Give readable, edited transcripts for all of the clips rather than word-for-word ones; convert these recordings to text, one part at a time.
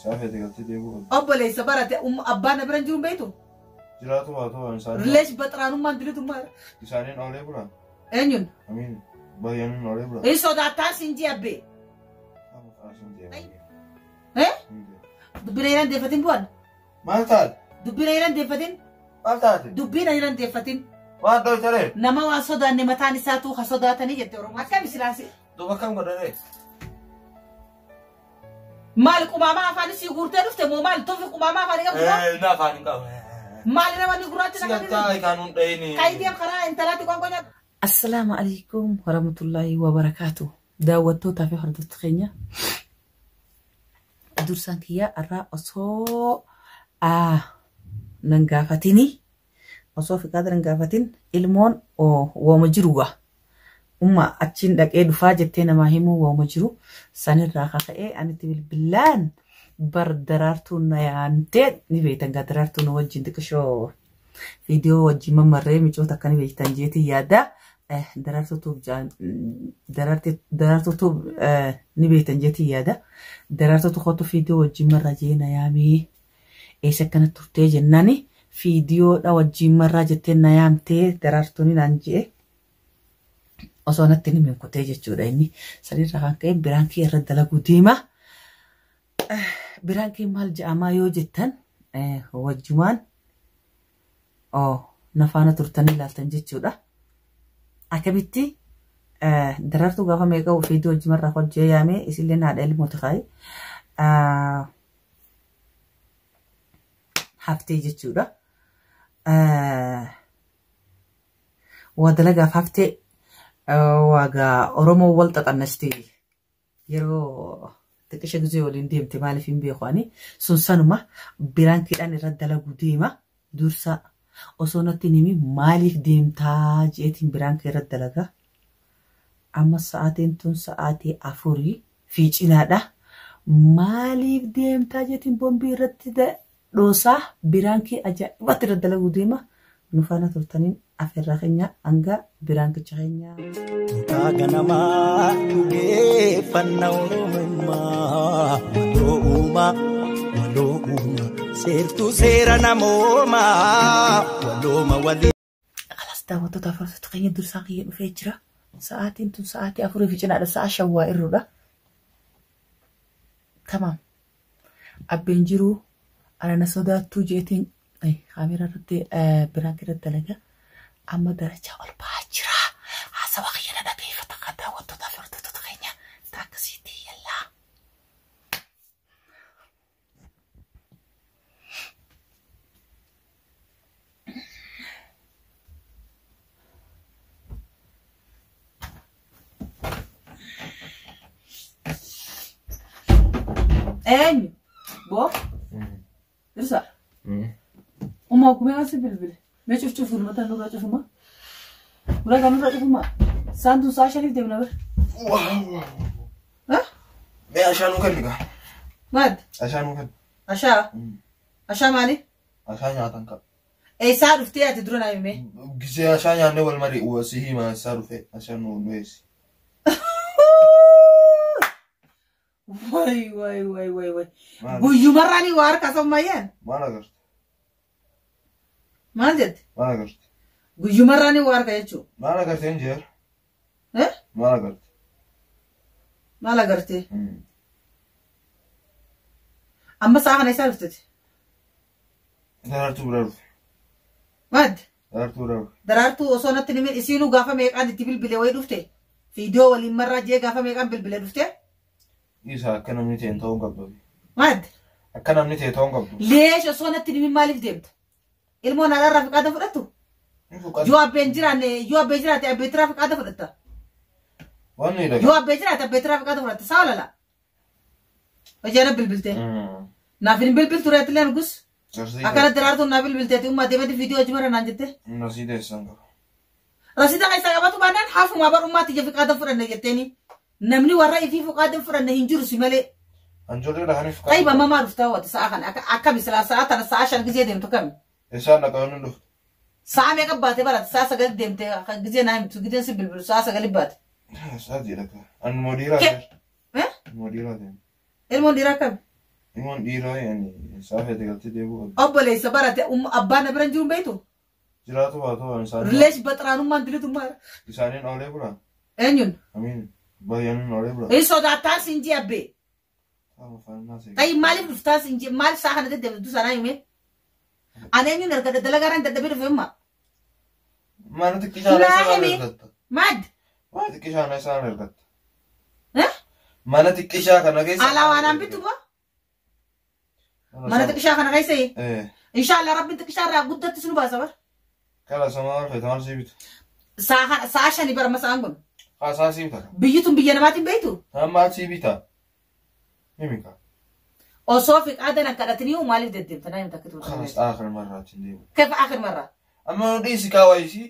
Isaa feete galtee deebi'uu qabdi. Obboleessa barate abbaan na bira hin jiru hin beektu? Jiraatu haa ta'u isaaniin Leesh baxraanummaan dilitummaa. Isaaniin oolee bulaa? Eenyuun? Amiin baay'aniin oolee bulaa? Hin sodaattaa siin jee abbee. Amma karaa siin deema. Eh? Dubbiin ayiraan deeffatin bu'an. Maal taate? Dubbiin ayiraan deeffatin. Maal taate? Dubbiin ayiraan deeffatin. Maal dhoytaree? Nama waan sodaanne mataan isaatuu ha sodaatanii jette Oromoo. Akkami silaasi? Duuba akkam godharee? Maal qumaamaa afaan isii guurtee dhufte moo maal tufi qumaamaa afaan qabdu moo? Inni afaan hin qabu. Maal nama inni gurraacha Si nama galtaa inni? kan hun dhayini. Kaayitee karaa intalaatti qoonqoo nyaata. Assalaamu alaikum warahmatullaahi wabarakaatu. Daawwattootaa fi hordoftoota keenya. Dursaan kiyyaa irraa osoo nan gaafatini osoo fiqaada nan gaafatin ilmoon wooma jiru gaa. Umma achiin dhaqee dhufaa jettee namaa himuu wooma jiru sanirraa kaka'ee anitti bilbilaan bar daraartuun na yaamtee ni beektan gaa daraartuun na wajjin xiqqishoo viidiyoo wajjin mammarree micoota akka ni beektan jeetii yaada. Daraartuu tuub daraartuu tuub ni beektan jeetii yaada. Daraartuu tokkotu viidiyoo wajjin marraa jee na yaamee eessa akkana turtee jennaani viidiyoodha wajjin marraa jettee na yaamtee daraartuun naan jee. Osoo natti hin himin kutee jechuudha inni. Sanirraa kan ka'e biraankii irra dalaguu deema. Biraankii maal jedhamaa yoo jettan wajjumaan na faana turtanii ilaaltan jechuudha. Akkamitti daraartuu gaafa meeqa viidiyoo wajjumarraa hojjee yaamee isillee haadha ilmooti kaayi. Haftee jechuudha. Waa dalagaaf haftee waagaa Oromoo wal xaxannasti yeroo xiqqisha gizee waliin deemte maaliif hin beeku ani sun sanuma biraankiidhaan irra dalaguu deema dursa osoo natti hin himin maaliif deemtaa jeetiin biraankii irra dalaga. Amma sa'aatiin tun sa'aatii afurii fi cinaadha. Maaliif deemtaa jeetiin bombii irratti dhoosaa biraankii ajaa'ibatti irra dalaguu deema. Nu faana turtaniin afeerraa keenya hanga biraankicha keenya. Duudhaa ganamaa dhugeeffanna Oromummaa waloo uumaa waloo uumaa seertuu seera namoomaa walooma walii. Kalas daawwattoota afurtatti keenya dursaa kiyya dhufee jira. Sa'aatiin tun sa'aatii afurii fi cinaadha. Sa'a shawwaa irruudha. Tamaam. Abbeen jiruu ana na sodaattuu jeetiin kaameeraa irratti biraankii irratti dalaga. Amma darajaa ol ba'aa jira. Haasawa kiyya na dhageeffata kan daawwattoota fi hordoftoota keenya. Taakkasiitii yallaa. Eenyu? Boo? Dursa. Uma kumee asi bilbile. Mee cuf cufu mata nurraa cufuma. Ulaagaa nurraa cufuma. Saan tun sa'a shaniif deemna bir. Mee ashaa nuu kenni gaa. Maal? Ashaa nuu kenni. Ashaa? Ashaa maali? Ashaa nyaatan qaba. Eessaa dhuftee ati dura naa himee? Gisee ashaa nyaannee wal marii si hima eessaa dhufe ashaa nuu nuyeessi. Way way way way way. Guyyumarraa ni waa harka sommayyaan. Maal agarte? Maal jette? Maal agarte? Guyyumarraa ni waa harka jechuudha. Maal agarte hin jeer? Eh? Maal agarte? Maal agarte? Amma sa'a kana eessaa dhufteti? Daraartuu bira dhufe. Maal? Daraartuu bira dhufe. Daraartuu osoo natti himin isiinuu gaafa meeqaan itti bilbile wayii dhufte? Viidiyoo waliin marraa jee gaafa meeqaan bilbile dhufte? Isa akka namni ta'e ta'uu hin qabdu. Maal? Akka namni ta'e ta'uu hin qabdu. Leesh osoo natti himin maaliif deemta? Ilmoon haadharraa fiqaada fudhattu? Yoo abbeen jiraanne yoo abbeen jiraate abbee tiraa fiqaada fudhatta. Waan ni dhagaa. Yoo abbee jiraate abbee tiraa fiqaada fudhatta. Saa lala. Hojii bilbilte. Naaf hin bilbiltu reetilee nugus. Akkana daraartuun naa bilbilteeti ummaa deemati viidiyoo hojii mara naan jette. Rasiida eessaan qaba. Rasiida keessaa qabatu baannaan hafumaa bar ummaatti ija fiqaada fudhanne jetteeni. Namni warra ifii fiqaada fudhanne hin jiru si malee. Anjoollee dhahanii fiqaada. Ta'iba mamaa dhuftaa wati sa'a kana akkami silaa sa'a tana sa'a shan gizee deemtu kami. Eessaan dhaqaa inni dhuftu? Sa'a meeqa baate barate sa'a sagali deemte gizee naa himtu gizeen si bilbilu sa'a sagali baate. Sa'a jedha. Ani immoo dhiiraa ta'e. Immoo dhiiraa ta'e. Ilmoon dhiiraa kami? Imoon dhiiraa yani isaa feete galtee deebi'uu qabdi. Obboleessa barate abbaan na bira hin jiru hin beektu? Jiraatu baatu waan isaanii. Leesh baxiraanummaan dilitummaa. Isaaniin oolee bulaa. Eenyuun? Amiin. Baay'een oolee bulaa. Hin sodaattaa siin jee abbee. Tayi maaliif dhuftaa siin jee maaliif saa kana deddeebitu sanaa himee? Ani eenyuun erga dalagaa irraan dadhabee dhufe himma. Mana xiqqishaan isaan ergatta. Maad? Mana xiqqishaan isaan ergatta. Eh? Mana xiqqishaa kana keessa. Alaa waan aan bitu boo? Mana xiqqishaa kana keessa? Eh. Inshaallah rabbiin xiqqishaa irraa guddatti sunu baasa bar. Kala samaa feete maal sii bitu? Sa'a shanii bara masa'aan kun. Haasaa sii bita. Biyyi tun biyya namaatiin beektu? Maal sii bita? Himi kaa. Osoo fiqaadan akka kadhatanii maaliif deddeemtan naa himta akka turtan. Kalas aakhir marraatiin deemu. Kefa aakhir marraa? Amma nu dhiisi kaa wayisii.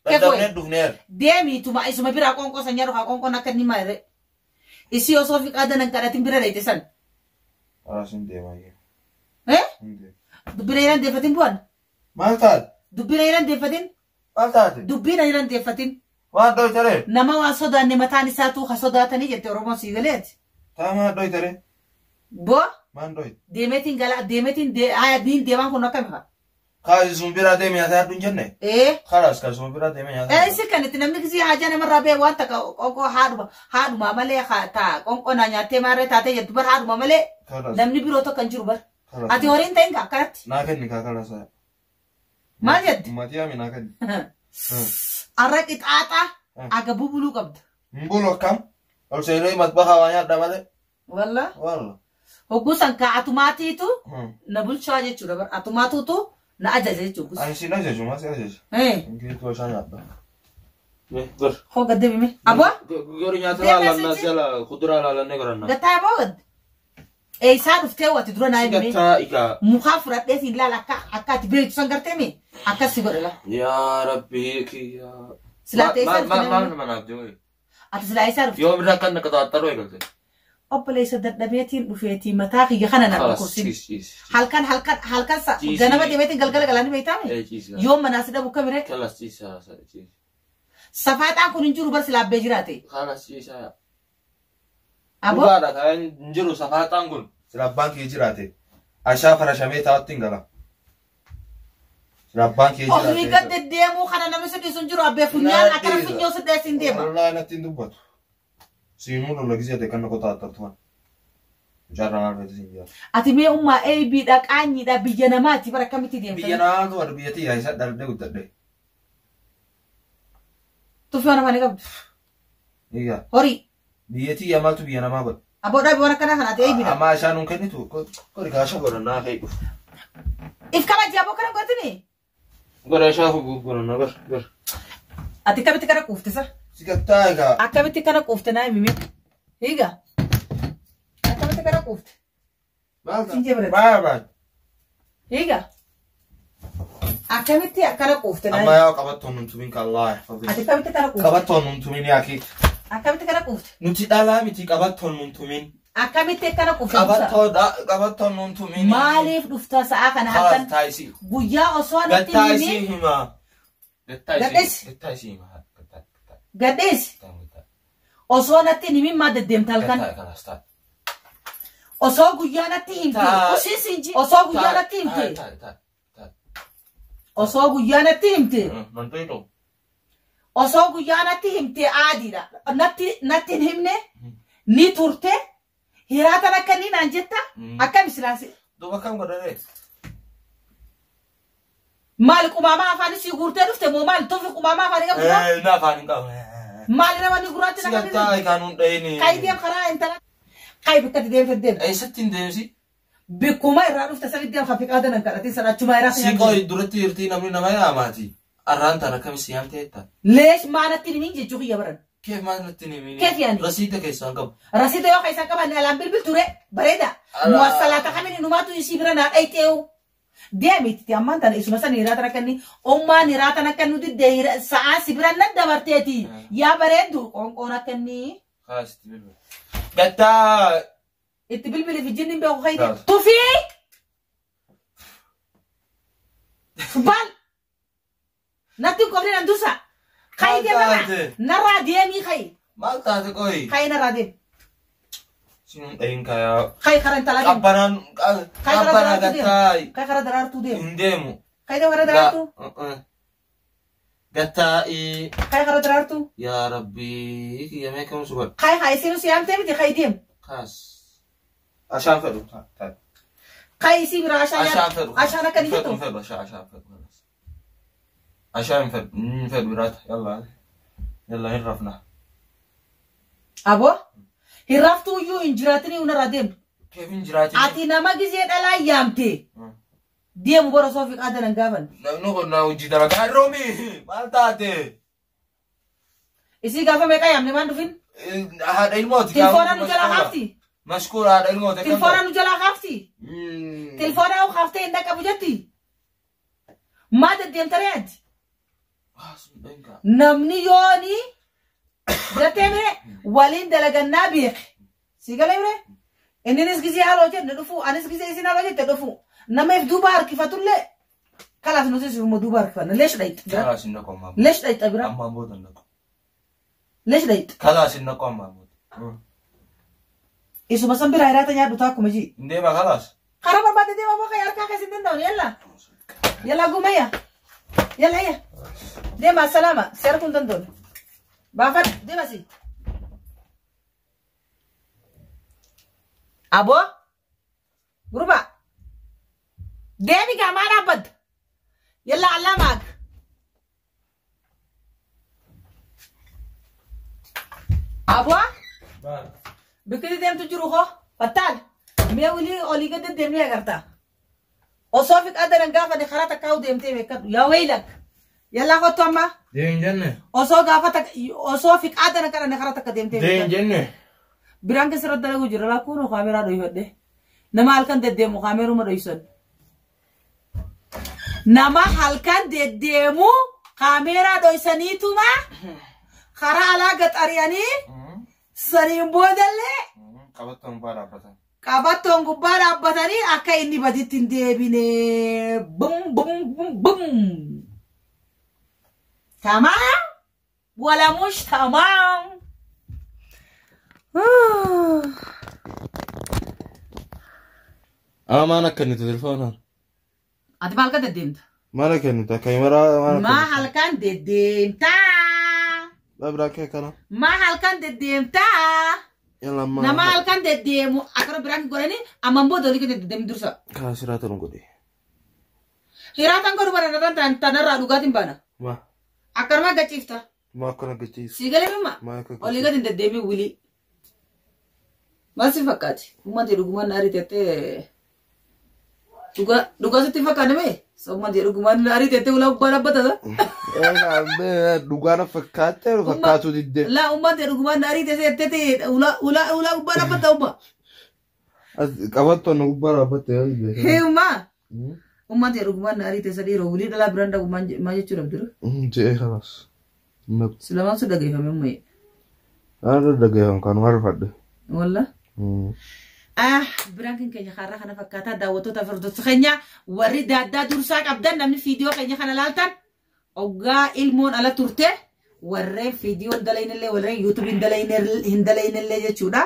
Dadhabnee dhufneerra. Deemiituma isuma biraa qoonqoo san nyaadhu haa qoonqoon akka inni maal Isii osoo fiqaadan hin kadhatin bira dheeyte san. Kalas hin deemaa jee. Eh? Dubbina hiran deeffatin bu'an. Maal taate? Dubbina hiran deeffatin. Maal taate? Dubbina hiran deeffatin. Maal dhoytaree? Nama waan sodaanne mataan isaatuu ha sodaatanii jette Oromoon sii galeeti. Taa maal dhoytaree? Boo? Maal dhoyte? Deemeetiin gala deemeetiin niin deemaan kun akkami fa'a? Kaasi sun biraa deeme nyaataa hadhu hin jenne? Ee. Kalaas kaasi sun biraa deeme nyaataa. Ee si kan itti namni gisii haajaa namarraa ba'e waan takka qoonqoo haadhuma haadhuma malee taa qoonqoo naa nyaattee maarree taatee jettu bar haadhuma malee namni biroo tokko hin jiru bar. Ati horiin ta'in kaa akkanatti. Naa kenni kaa kalaas. Maal jette? Maatii yaami naa kenni. Arra qixaaxa aga bubuluu qabda. Hin bulu akkam? Ol seenee matbaxa waa nyaadha malee. Walla. Walla. Hogguu san kaa atumaatiitu na bulchaa jechuudha bar atumaatuutu na ajaja jechuudha. Ani siin ajaju maa si ajaja? Ingiitu isaan nyaadha. Gor. Hoo gad deebime. Aboo? Gor nyaata laalannaa jala kuduraa laalannee goranna. Gattaa aboo gad. Eessaa dhuftee wati dura naa himee. Gattaa ikaa. Mukaa fudhadhee siin laala akka akka ati beektu san gartee mee akkas si godha la. Yaa Rabbii kiyyaa. Silaa ta'e Maal maal maal manaaf jiru? Ati silaa eessaa dhufte? Yoo birraa kan akka xaaxxaruu eegalte. Obboleessa dadhabeetiin dhufeetii mataa kiyya kana na dhukkubsin. Halkan halkan halkan sa ganama deemeetiin galgala galaanii beektaame? Yoo manaa si dhabu kamiree? Safaaxaan kun hin jiru bar silaa abbee jiraate. Aboo? Dhugaadha kan hin jiru safaaxaan kun. Sila abbaan kee jiraate. Ashaa farashamee taa'utti hin gala. Sila abbaan kee jiraate. Ofii gad deddeemuu kana namni si dhiisu hin jiru abbee funyaan akkana funyoo si dheessi hin deema. Wallaahi natti hin dubbatu. Siinuu lola gisee ta'e kan na qotaa attartu kan. Mucaarraa maal feete siin jira. Ati mee ummaa eebiidha qaanyiidha biyya namaati bara akkamitti deemta? Biyya namaatu warra biyya tiyyaa isa dhaladhee guddadhe. Tuffii waan afaanii qabdu. Egaa. Horii. Biyya tiyyaa maaltu biyya namaa godha? Aboo dhaabi waan akkanaa kana ati eebiidha. Ammaa isaan nuun kennitu gori kaasha godhannaa ka'e dhufu. If kabajji aboo kana godhatini? Gora ishaa godhannaa gor gor. Ati akkamitti kana quufte sa? Si gattaa egaa. Akkamitti kana quufte naa himi mee? Hiiga. Akkamitti kana quufte? Maal Siin jee biratti. Maal baal. Hiiga. Akkamitti akkana quufte naa Amma himi? yaa qabattoon nun tumin kallaa. Ati akkamitti kana quufte? Qabattoon nun tumin yaaki. Akkamitti kana quufte? Nuti dhalaa miti qabattoon nun tumin. Akkamitti akkana quufte? Qabattoon nun tumin. Maaliif dhufta sa'a kana halkan? Taayisii. Guyyaa osoo natti Gattaa himi. isii hima. Gadhees. Gattaa isii hima. Gadhees. Osoo natti hin himin maa deddeemta halkan? Osoo guyyaa natti himte. Osii siin ji. Osoo guyyaa natti himte. Osoo guyyaa natti himte. Osoo guyyaa natti himte aadiidha. Natti natti hin himne ni turte. Hiraatan akka inni naan jetta akkam silaasi. Duuba akkam godharee? Maali qumaamaa afaan isii guurtee dhufte moo maali tufi qumaamaa afaanii qabdu moo? Inni afaan hin qabu. Maali nama inni gurraatti Si nama gattaa inni? kan hin dhayini. Kayi deem karaa intala. Kayi bakka itti deemte deem. Eessatti hin deemsi? Bikkuma irraa dhufte sanitti deem kan fiqaada nan kadhatin sana achuma irraa Si qoy duratti jirtii namni nama yaamaati. Arraan tana akkami si yaamtee jetta? Leesh maanatti hin himin jechuu kiyya baran. Keef maal natti hin himin? Keef yaani? Rasiida keessaa hin qabu. Rasiida yoo keessaa qaban alaan bilbil ture bareeda. Alaa. Muwassalaata kamiin inumaatu isii bira naa dhayxeewu. Deemiti ammaan tana isuma san hiraatan akka inni ummaan hiraatan akka inni didde sa'aa si bira nan dabarteeti. Yaa bareeddu qoonqoon akka inni. Kaas itti bilbili. Gattaa. Itti bilbili fi jinni beeku kayite. Kaas. Tufii. Bal. Natti hin qofne nan dursa. Kayi Maal deemaa. taate? Narraa deemii kayi. Maal taate qoyi? Kayi narraa deemi. Sinun dhayin kayaa. Kai karaa intalaa deemu. Qabbanaan Kai karaa qabbanaa daraartuu deemu. gattaayi. Kai karaa daraartuu deemu. Hin deemu. Kai karaa daraartuu. Gattaa'i. Kai karaa daraartuu. Yaa Rabbii kiyya mee kam sugan. Kai haa isiin si yaamtee miti kai deemu. Kaas. Ashaan fedhu. Kai isii biraa ashaan Ashaan nyaata. fedhu. Ashaan akka ni jettu. Hin fedhu ashaan ashaan fedhu. Ashaan hin fedhu. Hin fedhu biraata. Yalla. Yalla hin rafna. Aboo hin raftuu iyyuu hin jiraatinii hunarraa deemu. Keef hin jiraatin. Ati nama gizee dhalaa yaamte deemu bara osoo fi qaada nan gaafan. Namni kun na hojii dalagaa roomi. Maal taate? Isii gaafa meeqa yaamne maan dhufin? Haadha ilmooti. Tilfoona nu jalaa kaafti. Mashkuura haadha ilmooti. Tilfoona nu jalaa kaafti. Tilfoona hoo kaaftee hin dhaqqabu jetti. Maa deddeemtaree ati? Namni yooni jettee mire waliin dalagannaa beeke. Si galee mire? Inninis gizee haaloo jette dhufu anis gizee isin haaloo jette dhufu. Nama if duuba harkifatullee kalaas nuti isuma duuba harkifanna. Leesh dhayxa bira. Kalaas hin dhaqu ammaan booda. Leesh dhayxa bira. Ammaan booda hin dhaqu. Leesh dhayxa. Kalaas hin dhaqu ammaan booda. Isuma san bira hiraata nyaadhu ta'a akkuma jii. Hin deema kalaas. Karaa barbaadde deema boka harkaa keessa hin danda'u yalla. Yalla gumayya. Yalla yalla. Deema salaama si arguu hin danda'u. Baafadhu deema si. Aboo gurba deemi gaa maa dhaabbadda? Yalla allaa maak. Aboo bikini deemtu jiru hoo fattaal mee olii olii gadi deemnee agarta. Osoo fi qadaran gaafa ni karaa takkaa deemtee beekadhu yaa weylak. Yallaa kottu amma Deem jenne. osoo gaafa takka osoo fi qadaran kadhanne karaa takka deemtee Deem beekadhu. jenne. Biraan keessa irratti dalagu jira lakkuun kaameraa dhoyfadhe. Nama halkan deddeemu kaameruma dhoysan. Nama halkan deddeemu kaameraa dhoysaniituma karaa alaa gaxari'anii saniin boodallee Qabattoon gubbaa dhaabbatan. qabattoon gubbaa dhaabbatanii akka inni baditti hin deebine. Bum bum bum bum. Tamaam wala mush tamaam. Ama maan akka inni telefoonaan? Ati maal kan deddeemta? Maal akka inni kaameraa maal akka Maa halkan deddeemtaa? Biraa kee kana. Maa halkan deddeemtaa? Yalla ammaa. Nama halkan deddeemu akkana biraan godhanii ammaan booda olii gadi deddeemu dursa. Kaas hiraata nu godhe. Hiraataan godhu bara narraan tanarraa dhugaatiin baana. Ma. Akkanuma gachiifta. Ma akkana gachiisu. Si galee mimma? Ma akka Olii gadi hin deddeebiin wilii. Maal si fakkaati? Uummatni dhugumaan na ariitettee dhugaa sitti fakkaate mee? Uummatni dhugumaan na ariitettee ulaa gubbaa dhaabbata. Dhugaa na fakkaatte fakkaatuu didde. Laa uummatni dhugumaan na ariitettee ulaa ulaa ulaa gubbaa dhaabbata umma. Qabattoon gubbaa dhaabbatte. Heerumaa. Uummatni dhugumaan na ariite sadii yeroo wilii dhalaa biraan dhagu maal jechuu dhabduru? Je'ee kalaas. Silamaan sun dhageeffame ummayye. Haala dhagayeef kan warfadhe. Walla. Ah, biraan kan keenya kaarraa kana fakkaataa daawwattoota hordoftoota keenya warri daaddaa dursaa qabdan namni fiidiyoo keenya kana laaltan oggaa ilmoon ala turte warreen fiidiyoo hin dalaynillee warreen yuutuubii hin dalaynillee jechuudha.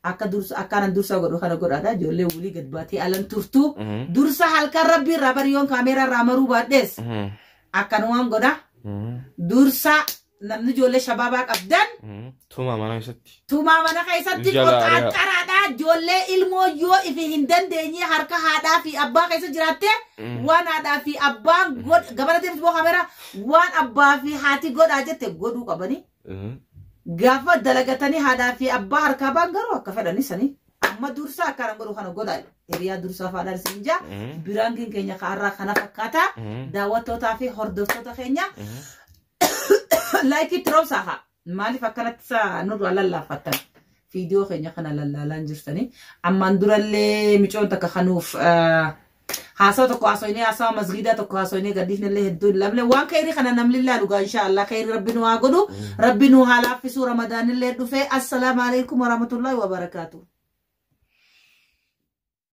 Akka dursa akkaanan dursaa godhu kana godhaadha ijoollee wulii gad baatee alan turtu dursa halkan rabbii irraa bariyoon kaameeraa irraa maruu baadhees akkanumaan godha dursa namni ijoollee shabaabaa qabdan. Tumaa mana keessatti. Tumaa mana keessatti Jala ari'a. qoxaaxaraadha. Ijoollee ilmoo yoo ifi hin dandeenye harka haadhaa fi abbaa keessa jiraatte waan haadhaa fi abbaan gabana deemtu boo kameera waan abbaa fi haati godhaa jette godhuu qabani. Gaafa dalagatanii haadhaa fi abbaa harkaa ba'an garuu akka fedhani sanii. Amma dursaa akkana godhu kana godha. Hiriyaa dursaa faadhaan isin jaa. Biraan keenya kaarraa kana fakkaata. Daawwattootaa fi hordoftoota keenya. Laayikii tiroomsaa haa. Maaliif akkanatti isaa nurraa lallaafattan? Fiidiyoo keenya kana lallaalaan jirtanii. Ammaan durallee micoon takka kanuuf haasawa tokko haasoynee haasawa masgiidaa tokko haasoynee gadhiifnellee hedduu hin lamne. Waan kayrii kana namni ilaalu gaa insha Allah kayrii rabbi nu haa godhu. Rabbi nu haa laaffisu. Ramadaanillee dhufee. Assalaamu alaikum warahmatullahi wabarakaatu.